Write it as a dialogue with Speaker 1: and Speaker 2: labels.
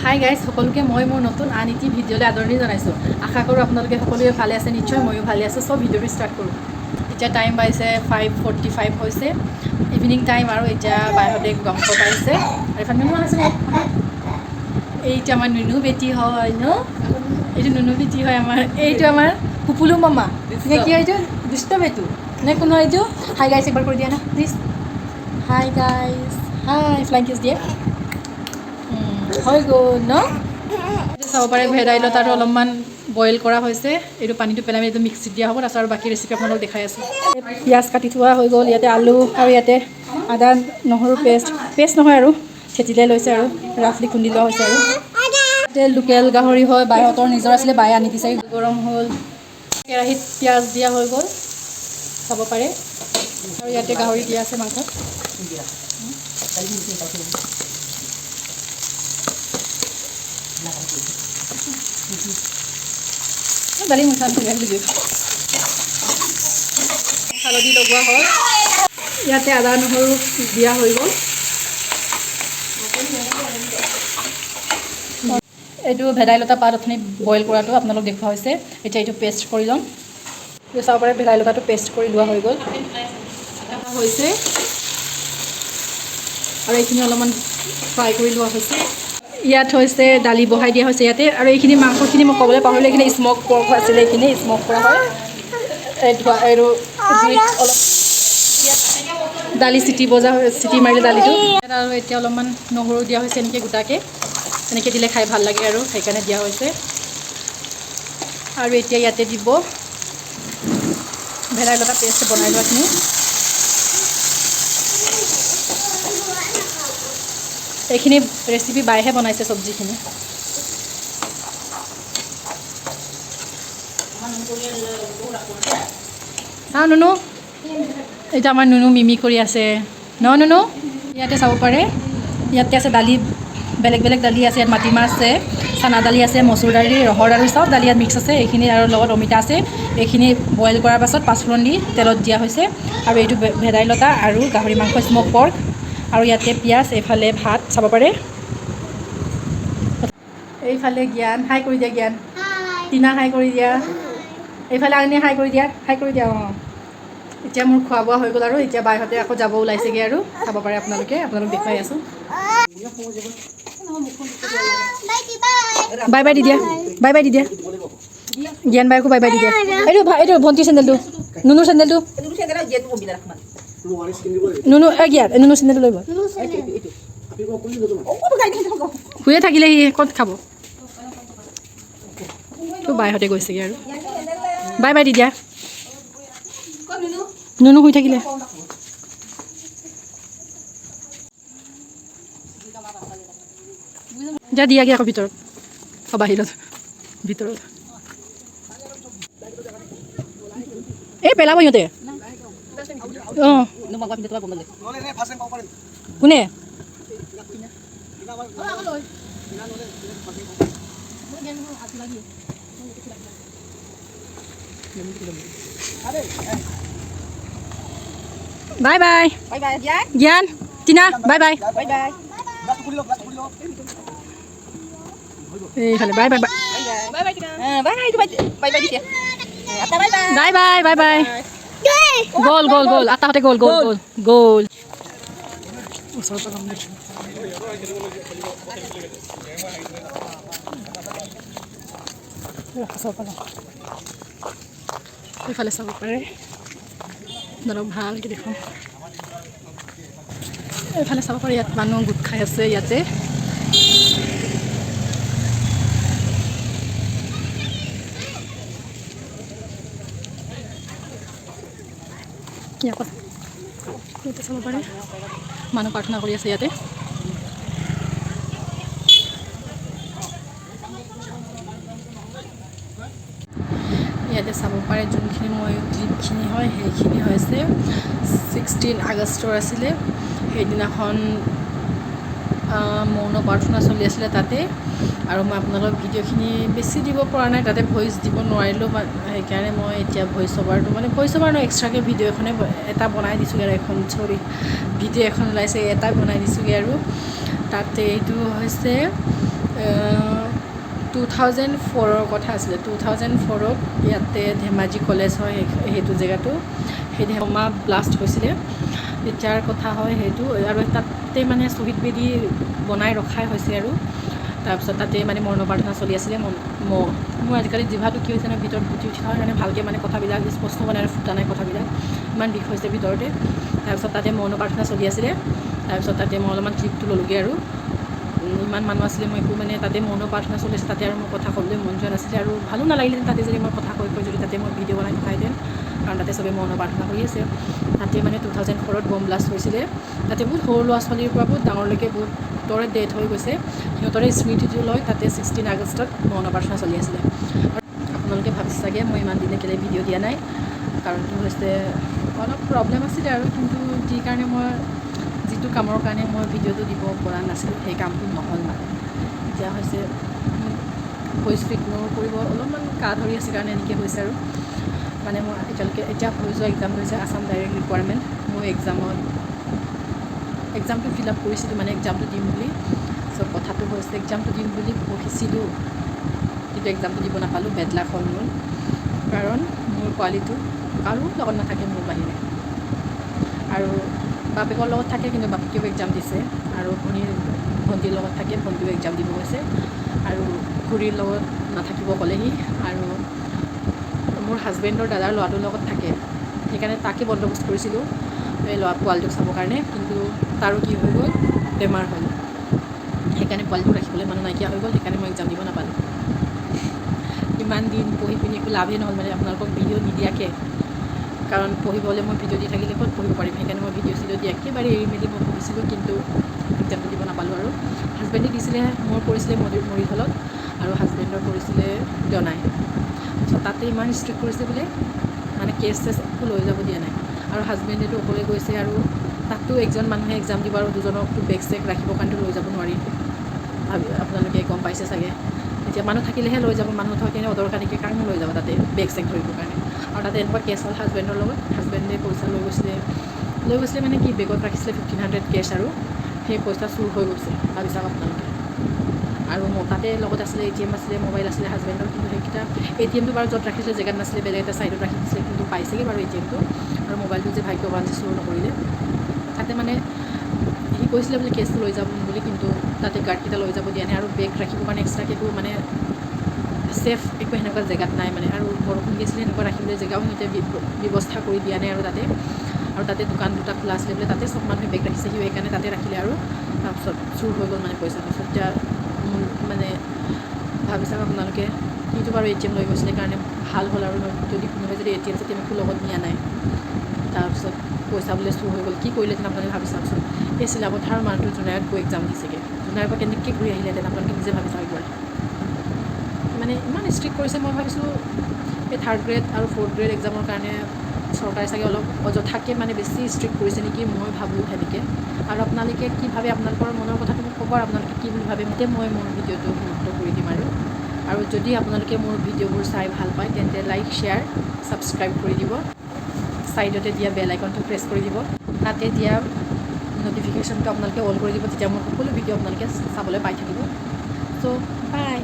Speaker 1: Hi guys, সকলোকে মই মোৰ নতুন আন এটি ভিডিঅ'লৈ আদৰণি জনাইছোঁ। আশা কৰোঁ আপোনালোকে সকলোৱে ভালে আছে। নিশ্চয় ময়ো ভালে আছোঁ। চব ভিডিঅ'টো ষ্টাৰ্ট কৰোঁ। এতিয়া টাইম পাইছে 5:45 হৈছে, ইভিনিং টাইম। আৰু এতিয়া বাহিৰতে গোগামুখৰ পৰা আহিছে। আৰু এইফালে নুনু আছে। এইটো আমাৰ নুনু বেটি হয় ন? এইটো নুনু বেটি হয় আমাৰ। এইটো আমাৰ পুপুলু মামা নে কি হয়? এইটো দুষ্ট বেটু নে কোন হয় এইটো? হাই গাইজ একবাৰ কৰি দিয়া না please. Hi guys, hi, flying kiss দিয়ে হৈ গ'ল ন? চাব পাৰে ভেদাইলতাটো অলপমান বইল কৰা হৈছে। এইটো পানীটো পেলাই এইটো মিক্সিত দিয়া হ'ব। তাৰপিছত আৰু বাকী ৰেচিপি আপোনালোক দেখাই আছোঁ। পিঁয়াজ কাটি থোৱা হৈ গ'ল। ইয়াতে আলু আৰু ইয়াতে আদা নহৰু পেষ্ট, পেষ্ট নহয় আৰু থেতিলাই লৈছে আৰু ৰাফলি খুন্দি লোৱা হৈছে। আৰু ইয়াতে লোকেল গাহৰি হয়, বাইহঁতৰ নিজৰ আছিলে, বায়ে আনি দিছে। গৰম হ'ল, কেৰাহীত পিঁয়াজ দিয়া হৈ গ'ল, চাব পাৰে। আৰু ইয়াতে গাহৰি দিয়া আছে মাংস। দালি হালধি লগোৱা হ'ল। ইয়াতে আদা নহৰু দিয়া হৈ গ'ল। এইটো ভেদাইলতা পাত অথনি বইল কৰাটো আপোনালোক দেখুওৱা হৈছে। এতিয়া এইটো পেষ্ট কৰি ল'ম। চাব পাৰে ভেদাইলতাটো পেষ্ট কৰি লোৱা হৈ গ'ল হৈছে। আৰু এইখিনি অলপমান ফ্ৰাই কৰি লোৱা হৈছে। ইয়াত হৈছে দালি বহাই দিয়া হৈছে ইয়াতে। আৰু এইখিনি মাংসখিনি মই ক'বলৈ পাহৰিলোঁ, এইখিনি স্মক পৰ্ক আছিলে, এইখিনি স্মক কৰা হয়। আৰু জুইত অলপ দালি চিটি বজা, চিটি মাৰিলে দালিটো। ইয়াত আৰু এতিয়া অলপমান নহৰু দিয়া হৈছে এনেকৈ গোটাকৈ, এনেকৈ দিলে খাই ভাল লাগে আৰু সেইকাৰণে দিয়া হৈছে। আৰু এতিয়া ইয়াতে দিব ভেদাইলতা পেষ্ট বনাই লোৱাখিনি। এইখিনি ৰেচিপি বাইহে বনাইছে চব্জিখিনি। চাওঁ নুনু, এইটো আমাৰ নুনু মিমি কৰি আছে ন নুনু? ইয়াতে চাব পাৰে, ইয়াতে আছে দালি, বেলেগ বেলেগ দালি আছে। ইয়াত মাটিমাহ আছে, চানা দালি আছে, মচুৰ দালি, ৰহৰ দালি, চব দালি ইয়াত মিক্স আছে। এইখিনি আৰু লগত অমিতা আছে। এইখিনি বইল কৰাৰ পাছত পাঁচফোৰণ দি তেলত দিয়া হৈছে। আৰু এইটো ভেদাইলতা আৰু গাহৰি মাংস স্মক পৰ্ক। আৰু ইয়াতে পিঁয়াজ, এইফালে ভাত চাব পাৰে। এইফালে জ্ঞান, হাই কৰি দিয়া জ্ঞান। টিনা হাই কৰি দিয়া। এইফালে আনি হাই কৰি দিয়া, হাই কৰি দিয়া। অঁ, এতিয়া মোৰ খোৱা বোৱা হৈ গ'ল। আৰু এতিয়া বাইহঁতে আকৌ যাব ওলাইছেগৈ। আৰু চাব পাৰে আপোনালোকে, আপোনালোক দেখুৱাই আছোঁ। বাই বাই দি দিয়া, বাই বাই দি দিয়া। জ্ঞান বাইকো বাই বাই দি দিয়া। এইটো এইটো ভণ্টিৰ চেণ্ডেলটো, নুনুৰ চেণ্ডেলটো, নুনু এই জ্ঞান নুনু চেণ্ডেলটো লৈ শুয়ে থাকিলে সি ক'ত খাব। তো বাইহঁতে গৈছেগৈ আৰু বাই বাই দি দিয়া। নুনু শুই থাকিলে। যা দিয়াগে আকৌ ভিতৰত, অ বাহিৰত, ভিতৰত এই পেলাব সিহঁতে। অঁ, কোনে? Bye bye Gyan, Tina, bye bye. এইফালে bye bye bye bye bye bye. গ'ল গ'ল গ'ল, আটাহঁতে গ'ল গ'ল গ'ল গ'ল। ওচৰৰ পৰা এইফালে চাব পাৰে, আপোনালোক ভালকৈ দেখোঁ। এইফালে চাব পাৰে, ইয়াত মানুহ গোট খাই আছে ইয়াতে। ইয়াতে চাব পাৰে মানুহ প্ৰাৰ্থনা কৰি আছে ইয়াতে। ইয়াতে চাব পাৰে যোনখিনি মই ক্লিপখিনি হয় সেইখিনি হৈছে 16 আগষ্টৰ আছিলে। সেইদিনাখন মৌন প্ৰাৰ্থনা চলি আছিলে তাতে। আৰু মই আপোনালোক ভিডিঅ'খিনি বেছি দিব পৰা নাই, তাতে ভইচ দিব নোৱাৰিলোঁ, সেইকাৰণে মই এতিয়া ভইচ অভাৰটো মানে ভইচ অভাৰ নহয়, এক্সট্ৰাকৈ ভিডিঅ' এখনে এটা বনাই দিছোঁগৈ। আৰু এখন চৰি ভিডিঅ' এখন ওলাইছে, এটা বনাই দিছোঁগৈ। আৰু তাতে এইটো হৈছে 2004ৰ কথা আছিলে। 2004ত ইয়াতে ধেমাজি কলেজ হয়, সেইটো জেগাটো সেই বোমা ব্লাষ্ট হৈছিলে, তেতিয়াৰ কথা হয় সেইটো। আৰু তাতে মানে শ্বহীদ বেদী বনাই ৰখাই হৈছে আৰু তাৰপিছত তাতে মানে মৌন প্ৰাৰ্থনা চলি আছিলে। মোৰ আজিকালি জিভাটো কি হৈছে ন, ভিতৰত গুটি উঠি থকাৰ কাৰণে ভালকৈ মানে কথাবিলাক স্পষ্ট মানে ফুটা নাই কথাবিলাক, ইমান বিষ হৈছে ভিতৰতে। তাৰপিছত তাতে মৌন প্ৰাৰ্থনা চলি আছিলে। তাৰপিছত তাতে মই অলপমান ক্লিপটো ল'লোগৈ আৰু ইমান মানুহ আছিলে, মই একো মানে তাতে মৌন প্ৰাৰ্থনা চলি আছে তাতে আৰু মোৰ কথা ক'বলৈ মন যোৱা নাছিলে আৰু ভালো নালাগিলেহেঁতেন তাতে যদি মই কথা কৈ কৈ যদি তাতে মই ভিডিঅ' বনাই থকাহেঁতেন, কাৰণ তাতে চবেই মৌন প্ৰাৰ্থনা কৰি আছে। তাতে মানে 2004ত বম ব্লাষ্ট হৈছিলে। তাতে বহুত সৰু ল'ৰা ছোৱালীৰ পৰা বহুত ডাঙৰলৈকে বহুতৰে ডেথ হৈ গৈছে। সিহঁতৰে স্মৃতিটো লৈ তাতে 16 আগষ্টত মৌন প্ৰাৰ্থনা চলি আছিলে। আপোনালোকে ভাবিছে চাগে মই ইমান দিনে কেলৈ ভিডিঅ' দিয়া নাই। কাৰণটো হৈছে অলপ প্ৰব্লেম আছিলে আৰু কিন্তু যি কাৰণে মই যিটো কামৰ কাৰণে মই ভিডিঅ'টো দিব পৰা নাছিলোঁ, সেই কামটো নহ'ল। মানে এতিয়া হৈছে ভইচটো ইগন'ৰ কৰিব, অলপমান কাহ ধৰি আছে কাৰণে এনেকৈ হৈছে। আৰু মানে মোৰ এতিয়ালৈকে এতিয়া হৈ যোৱা এক্সামটো হৈছে আছাম ডাইৰেক্ট ৰিক্ৰুটমেণ্ট। মই এক্সামটো ফিল আপ কৰিছিলোঁ, মানে এক্সামটো দিম বুলি। চ' কথাটো হৈছে এক্সামটো দিম বুলি পঢ়িছিলোঁ, কিন্তু এক্সামটো দিব নাপালোঁ। বেড লাক হ'ল মোৰ, কাৰণ মোৰ পোৱালিটো কাৰো লগত নাথাকে মোৰ বাহিৰে। আৰু বাপেকৰ লগত থাকে, কিন্তু বাপেকেও এক্সাম দিছে। আৰু ভণ্টিৰ লগত থাকে, ভণ্টিও এক্সাম দিব গৈছে। আৰু খুৰীৰ লগত নাথাকিব ক'লেহি। আৰু মোৰ হাজবেণ্ডৰ দাদাৰ ল'ৰাটোৰ লগত থাকে, সেইকাৰণে তাকে বন্দবস্ত কৰিছিলোঁ এই ল'ৰা পোৱালিটোক চাবৰ কাৰণে। কিন্তু তাৰো কি হৈ গ'ল, বেমাৰ হ'ল। সেইকাৰণে পোৱালিটোক ৰাখিবলৈ মানুহ নাইকিয়া হৈ গ'ল। সেইকাৰণে মই এক্সাম দিব নাপালোঁ। ইমান দিন পঢ়ি পিনি একো লাভেই নহ'ল মানে আপোনালোকক ভিডিঅ' নিদিয়াকৈ। কাৰণ পঢ়িবলৈ মই ভিডিঅ' দি থাকিলে ক'ত পঢ়িব পাৰিম? সেইকাৰণে মই ভিডিঅ' চিডিঅ' দি একেবাৰে এৰি মেলি মই পঢ়িছিলোঁ, কিন্তু এক্সামটো দিব নাপালোঁ। আৰু হাজবেণ্ডে দিছিলে, মোৰ পৰিছিলে মৰিধলত আৰু হাজবেণ্ডৰ পৰিছিলে জনাই। তাৰপিছত তাতে ইমান ষ্ট্ৰিক্ট কৰিছে বোলে, মানে কেছ চেছ একো লৈ যাব দিয়া নাই। আৰু হাজবেণ্ডেতো অকলে গৈছে আৰু তাততো একজন মানুহে এক্সাম দিব আৰু দুজনকতো বেগ চেগ ৰাখিবৰ কাৰণেতো লৈ যাব নোৱাৰি। ভাবি আপোনালোকে গম পাইছে চাগে। এতিয়া মানুহ থাকিলেহে লৈ যাব, মানুহ নথকাকৈ অদৰকাৰীকৈ কাৰণো লৈ যাব তাতে বেগ চেগ ধৰিবৰ কাৰণে? আৰু তাতে এনেকুৱা কেছ হ'ল হাজবেণ্ডৰ লগত। হাজবেণ্ডে পইচা লৈ গৈছিলে, লৈ গৈছিলে মানে কি, বেগত ৰাখিছিলে 1500 কেছ আৰু সেই পইচা চুৰ হৈ গৈছে। ভাবি চাওক আপোনালোকে। আৰু তাতে লগত আছিলে এটিএম আছিলে, মোবাইল আছিলে হাজবেণ্ডৰ। কিন্তু সেইকেইটা এটিএমটো বাৰু য'ত ৰাখিছিলে জেগাত নাছিলে, বেলেগ এটা ছাইডত ৰাখি দিছিলে, কিন্তু পাইছেগৈ বাৰু এটিএমটো। আৰু মোবাইলটো যে ভাগ্যৱান যে চুৰ নকৰিলে। তাতে মানে সি কৈছিলে বোলে কেছটো লৈ যাম বুলি, কিন্তু তাতে গাৰ্ডকেইটা লৈ যাব দিয়া নাই। আৰু বেগ ৰাখিবৰ কাৰণে এক্সট্ৰাকৈ একো মানে ছেফ একো সেনেকুৱা জেগাত নাই মানে। আৰু বৰষুণ দিছিলে, সেনেকুৱা ৰাখিবলৈ জেগাও সিহঁতে ব্যৱস্থা কৰি দিয়া নাই। আৰু তাতে দোকান দুটা খোলা আছিলে বোলে, তাতে চব মানুহে বেগ ৰাখিছে, সিও সেইকাৰণে তাতে ৰাখিলে। আৰু তাৰপিছত চুৰ হৈ গ'ল মানে পইচা। তাৰপিছত এতিয়া মোৰ মানে ভাবি চাওক আপোনালোকে, সিটো বাৰু এটিএম লৈ গৈছিলে কাৰণে ভাল হ'ল। আৰু যদি কোনোবাই যদি এটিএম চেটিএম একো লগত নিয়া নাই, তাৰপিছত পইচা বোলে চুৰ হৈ গ'ল, কি কৰিলেহেঁতেন আপোনালোকে ভাবি চাওকচোন। এই চিলাপথাৰৰ মানুহটো জোনাইত গৈ এক্সাম দিছেগৈ, জোনাইৰ পৰা কেনেকৈ ঘূৰি আহিলেহেঁতেন আপোনালোকে নিজে ভাবি চাওক একবাৰ। মানে ইমান ষ্ট্ৰিক্ট কৰিছে। মই ভাবিছোঁ এই থাৰ্ড গ্ৰেড আৰু ফ'ৰ্থ গ্ৰেড এক্সামৰ কাৰণে চৰকাৰে চাগে অলপ অযথাকৈ মানে বেছি ষ্ট্ৰিক্ট কৰিছে নেকি, মই ভাবোঁ সেনেকৈ। আৰু আপোনালোকে কি ভাবে, আপোনালোকৰ মনৰ কথাটো মোক ক'ব। আৰু আপোনালোকে কি বুলি ভাবে, তেতিয়া মই মোৰ ভিডিঅ'টো সমাপ্ত কৰি দিম। আৰু আৰু যদি আপোনালোকে মোৰ ভিডিঅ'বোৰ চাই ভাল পায়, তেন্তে লাইক, শ্বেয়াৰ, ছাবস্ক্ৰাইব কৰি দিব। ছাইডতে দিয়া বেল আইকনটো প্ৰেছ কৰি দিব। তাতে দিয়া ন'টিফিকেশ্যনটো আপোনালোকে অল কৰি দিব, তেতিয়া মোৰ সকলো ভিডিঅ' আপোনালোকে চাবলৈ পাই থাকিব। চ' বাই।